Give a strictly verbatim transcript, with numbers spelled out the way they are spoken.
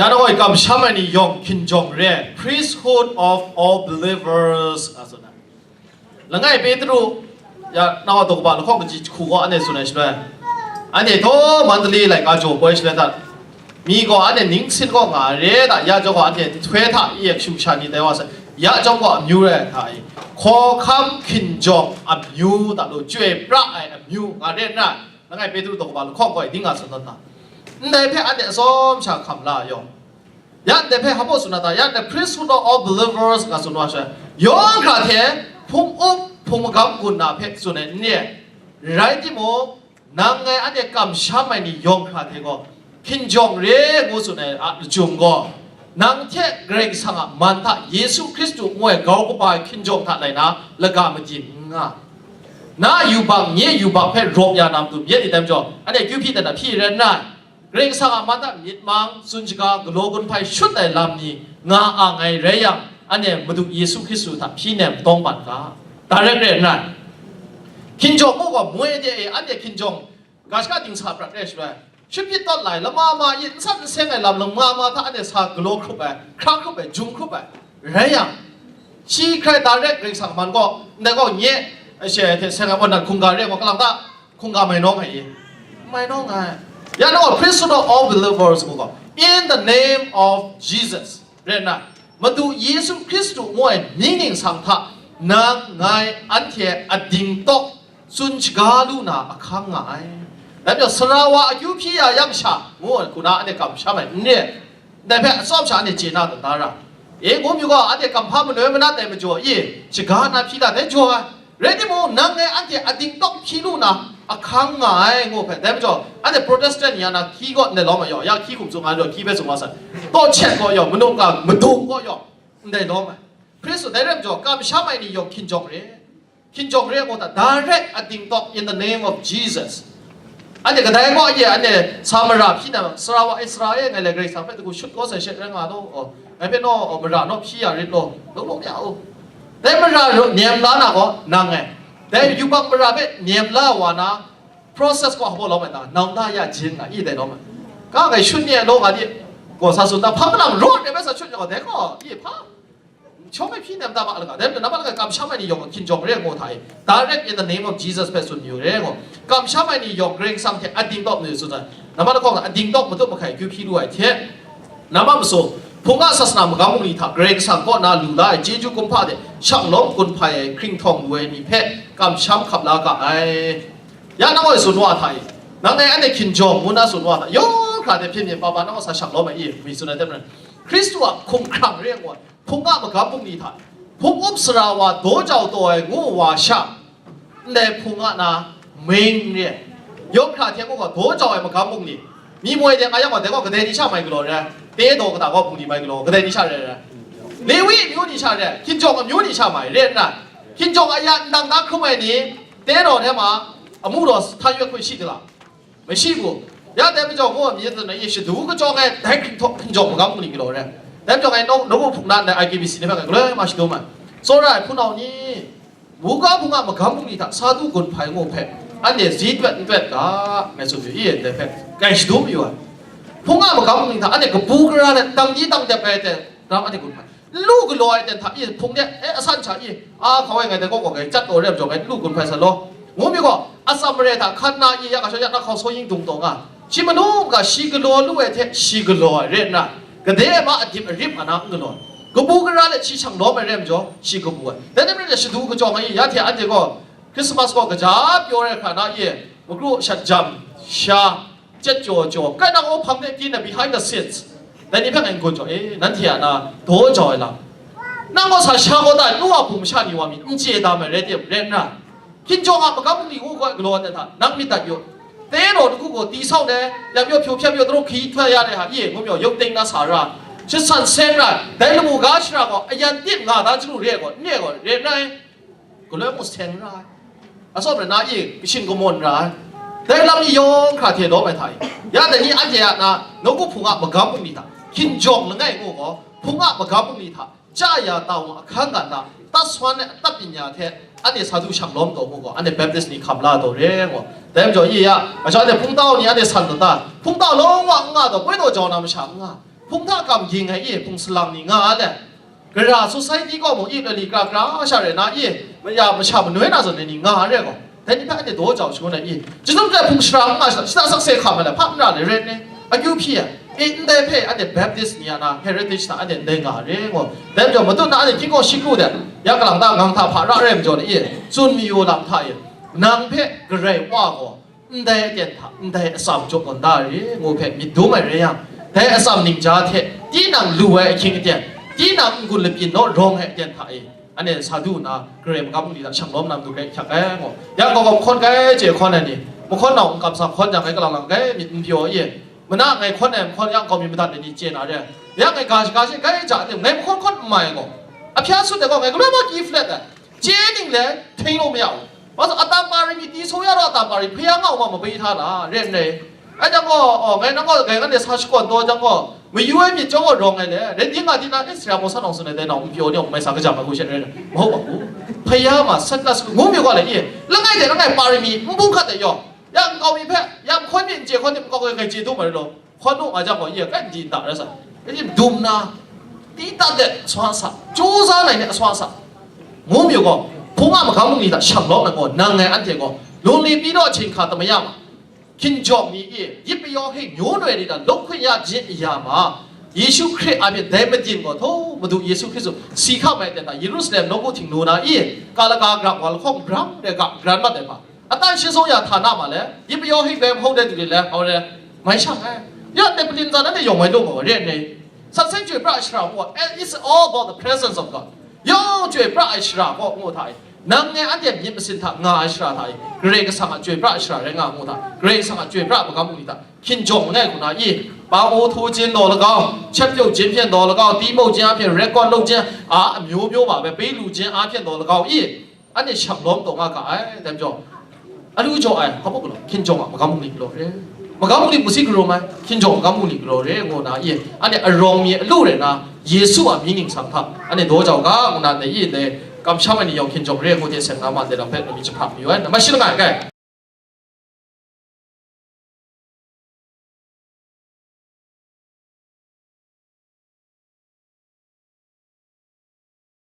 Ya nang gaw kamsham ai ni yawng hkinjawng re, priesthood of all believers, nga tsun ai. Langai Petru, ya nang gaw daw kaba lahkawng kaji jahku gaw anhte tsun ai shaloi, anhte htaw Mandali laika jaw poi shaloi hta, mi gaw anhte ning sin kaw nga ai re da, ya jawng gaw anhte nhtoi hta i e kashu kasha ni tai wa sai, ya jawng gaw amyu rai ai hta e, hkawhkam hkinjawng amyu da lu, chyoi pra ai amyu nga re n rai. Langai Petru daw kaba lahkawng gaw e ding nga tsun tawn ta. Ndai hpe anhte atsawm sha hkam la ai yawng, ya ndai hpe hpa tsun na ta, ya ndai priesthood of all believers nga tsun wa sha, yawng hkra hte hpung up hpung magam gun na hpe tsun ai n re? Rai timung, nang ngai anhte kamsham ai ni yawng hkra hte gaw hkinjawng re ngu tsun ai a lachyum gaw, nang hte Karai Kasang a man hta Yesu Hkristu ngu ai grau kaba ai hkinjawng hta lai na laga madim n nga. Na yubak, nye yubak hpe rawk ya na matu myit ni tai majaw, anhte akyu hpyi dan na hpyi rai n rai. Karai Kasang a man hta myit mang, tsun shaga, galaw gun hpai shut ai lam ni nga ang ai rai yang, anhte Madu Yesu Hkristu hta hpyi nem tawng ban ga, direct re n rai. Hkinjawng mung gaw moi de e, anhte hkinjawng ga shaka dingsa prat re shaloi, shut hpyit tawt lai, lama ma i n san n seng ai lam lama ma hta anhte sa galaw hkrup ai, hkra hkrup ai, jum hkrup ai rai yang, shi hkrai direct Karai Kasang man gaw, ndai gaw nye, she hte seng ai wan dan hkungga re gaw, kalang ta hkungga mai nawng ai i? Mai nawng ai. Ya nang gaw priesthood of all believers ngu gaw, in the name of Jesus rai nna, Madu Yesu Hkristu ngu ai mying ningsang hta nang ngai anhte ading tawk tsun shaga lu na ahkang nga ai. Dai majaw, sara wa akyu hpyi ya yang sha, ngu ai hku na anhte kamsham ai n re? Dai hpe atsawm sha anhte chye na tawn da ra? E, ngu mu gaw, anhte kamhpa manoi manat ai majaw e, shaga na hpyi la dai jaw ai. Rai timung, nang ngai anhte ading tawk hpyi lu na ahkang nga ai, ngu hpe. Dai majaw, anhte Protestant ni a na hkyi kaw ndai lawm ai yaw, ya hkyi hkum tsun nga ai majaw, hkyi hpe tsun wa sai. Tawchet kaw yaw, manung ga madung kaw yaw, ndai lawm ai. Hkristu dai rai majaw, kamsham ai ni yawng hkinjawng re. Hkinjawng re ngu hta, direct ading tawk in the name of Jesus. Anhte kadai gaw ye, anhte sa mara hpyi na, sara wa e, sara e, ngai lai Karai Kasang hpe dagu shut kau sai she rai nga law, oh, ngai hpe naw, oh, mara naw hpyi ya rit law, law law ya u. Dai mara ru-, nem la na gaw nang e. Dai yubak mara hpe nem la wa na, process gaw hpa lawm ai ta, nau na ya jin nga i dai lawm ai. Ka ngai shut ni ai law nga di, gaw sa tsun ta, hpa malang rawt e bai sa shut ni gaw, dai gaw, i hpa. Shawng e hpyi nem ta ma laga, dai majaw nambat langai kamsham ai ni yawng hkinjawng re ngu hta e, direct in the name of Jesus hpe tsun yu re ngu. Kamsham ai ni yawng Karai Kasang hte ading tawk mayu tsun ai. Nambat lahkawng ading tawk matut mahkai akyu hpyi lu ai hte, nambat masu, hpung a sasana magam bungli hta Karai Kasang kaw na lu la ai chyeju kumhpa de shang lawm gun hpai ai hkringhtawng lu ai ni hpe kamsham hkap la ga ai. Ya nang gaw tsun wa hta e, nang ngai anhte hkinjawng ngu na tsun wa hta, yawng hkra de hpyen hpyen pa pa nang gaw sa shang lawm ai i, mi tsun ai hte maren, Hkristu a hkumhkrang re ngu ai. Hpung a magam bungli hta, hpung up sara wa daw jau taw ai ngu wa sha, ndai hpung a na meng n re ai. Yawng hkra hte ngu gaw daw jau ai magam bungli, mi moi de nga yang gaw, dai gaw kadai ni sha mai galaw re ai? Te daw kata gaw bungli mai galaw, kadai ni sha re ai? Lewi amyu ni sha re ai, hkinjawng amyu ni sha mai re n rai? Hkinjawng aya ndang da hkrum ai ni, te daw hte ma, amu daw htan yawt hkun shi de la? Mashi bu, ya dai majaw gaw, myit na ye shadu kachyawng ai, dai hkinjawng, hkinjawng magam bungli galaw re ai. Dai majaw ngai nau, nau hpung na ndai I K B C ni hpe ngai galoi ma shadu ma. Tsawra ai hpunau ni, buga hpung a magam bungli hta sa du gun hpai ngu hpe, anhte zi twet n twet ga, ngai tsun yu i, ndai hpe, ngai shadu mayu ai. Hpung a magam bungli hta anhte kabu gara let, dang di dang dep ai hte, ram anhte gun hpai. N lu galaw ai ten hta i hpung de, e, asan sha i, a hkau ai ngai dai kaw kaw ngai chyat taw re ai majaw, ngai n lu gun hpai sa law, ngu mi gaw, atsam mare hta hkan na i, ya ga shawng ya na hkau saw ying dung taw nga, shi manu ga shi galaw lu ai hte shi galaw ai re nna, gade ai ma adip arip nga na n galaw ai. Kabu gara let shi shang lawm ai re ai majaw, shi kabu ai. Dai hte maren shadu kachyawng ai i, ya hte anhte gaw Christmas gaw kaja pyaw ai hkra na i, magru shat jam sha, Chyat jaw jaw, kai nang o hpang de pyi na behind the scenes. Dai ni hpe ngai n-gun jaw, e, nanhte a na daw jau ai lam. Nang gaw sa sha gaw ta, nu a hpung masha ni wa mi n chye da mai rai tim, rai n rai. Hkinjawng a magam bungli ngu gaw galaw ai hta, nang myit dat yu. Tero dagu gaw, ti sau ne, yam yaw hpyu hpyam yaw, daru hki htoi ya ai hta, ye, ngu maw, yawng ting na sa ra, shasan seng ra, dai lamu ga shara gaw, ayan tim nga da chyalu re ai gaw, n re ai gaw, re n rai. Galoi mung seng ra ai. Atsawm rai na i, kashin kamawn ra ai. Dai lam ni yawng hkra hte lawm ai hta i, ya dai ni anhte a na, nawku hpung a magam bungli hta, hkinjawng langai ngu gaw, hpung a magam bungli hta, chya ya tawng ahkang ga na, tat swan ai atat byin ya hte, anhte sa du shang lawm taw ngu gaw, anhte Baptist ni hkam la taw re ngu. Dai majaw i ya, masha anhte hpungtau ni anhte san taw ta, hpungtau lawng wa n nga taw, poi taw jau na masha n nga. Hpung hta kam ging ai i, hpung salang ni nga a let, gara society kaw mung i, lali kra kra sha rai na i, maya masha manoi na zawn ai ni nga a re gaw, dai ni hpe anhte daw jau shangun ai i, chyinum hte hpung shara n nga shada, shada sakse hkam ai le, hpa n ra le ret ni, akyu hpyi ai, e, ndai hpe anhte Baptist ni a na heritage hta anhte ndai nga a re ngu. Dai majaw, matut na anhte hkying gaw shi kru de, ya kalang ta ngang hta hpa ra rai majaw ni i, tsun mayu lam hta i, nang hpe Karai Wa gaw, ndai aten hta, ndai atsam jaw tawn da ai re, ngu hpe myit dum ai rai yang, dai atsam ningja hte, tinang lu ai ahkying aten, tinang n-gun labyin naw rawng ai aten hta e, anhte sa du nna, Karai magam bungli hta shang lawm na matu rai hkyak ai, ngu. Ya gaw gaw mahkawn kai chye hkawn ai ni, mahkawn nau n kam sa hkawn jang, ngai kalang lang kai myit n pyaw e, mana ngai hkawn ai mahkawn yang kau mi madat ai ni chye na re, ya ngai ga shaga she kai ja, ngai mahkawn hkawn n mai gaw, ahpya sut ai gaw, ngai galoi ma ki flat ai. Chye ning le, hting lu maya u. Ma su, atam pa rai mi, ti so ya raw atam pa rai, hpaya nga u ma, mabai hta na, ren rai. Ai jang gaw, oh, ngai nang gaw, ngai ngan de sa shakawn taw jang gaw, mayu ai myit jang gaw rawng ai le, ren ting nga di na, eh, sara mo sa nang sun ai dai nau, n pyaw ni, mai sa kajam ai hku shen rai na, mahu ma u. Hpaya ma, sat la su, ngu mi gaw le, i, langai de, langai pa rai mi, n bung hkat de yaw. Ya nkau mi hpe, ya nhkawn mi n chye hkawn de, nkau hpe ngai chye du ma rai law. Hkawn nu nga jang gaw, i, kai n di n da rai sa. Kaji dum na, ti dat de, swa sa, chyu za lai de, swa sa. Ngu mi gaw, hpung a magam bungli hta shang lawm ai gaw, nang ngai anhte gaw, lungli pyi naw, hkying hka tamaya ma, hkinjawng ni i, yit mayaw hpe nyu noi ni hta lawk hkun ya jin ya ma, Yesu Hkrit a myit dai madin gaw, thaw Madu Yesu Hkrit su si hkam ai ten hta, Yerusalem nawku htingnu na i, kalaka grang wa lahkawng brang de ga, gran mat ai hpa, atan shi sung ya hta na ma le, yip yaw hik dai mahkra de du le, hau re, mai shang ai. Ya, Nepalin zan na de yawng mai lung gaw, re nni? San seng chyoi pra ai shara gaw, eh, it's all about the presence of God. Yawng chyoi pra ai shara gaw, ngu hta e, nang ngai anhte myit masin hta nga ai shara hta e, Karai Kasang a chyoi pra ai shara rai nga, ngu hta, Karai Kasang a chyoi pra ai magam bungli hta, hkinjawng langai hku na i, pa u htu jin daw lagau, chat pyaw jin hpyen daw lagau, ti mau jin a hpyen record lou jin a, amyu myu ma bai bai lu jin a hpyen daw lagau i, anhte shang lawm taw nga ga ai, dai majaw, alu jaw ai, hpa mung galaw, hkinjawng a magam bungli galaw re, magam bungli musi garum ai, hkinjawng magam bungli galaw re, ngu na i, anhte arawng mi alu rai na, Yesu a mying ningsang hta, anhte daw jau ga, ngu na ndai i, ndai kamsham ai ni yawng hkinjawng re, ngu hte seng na ma, ndai lam hpe nami jahprang mayu ai, nma shi langai kai.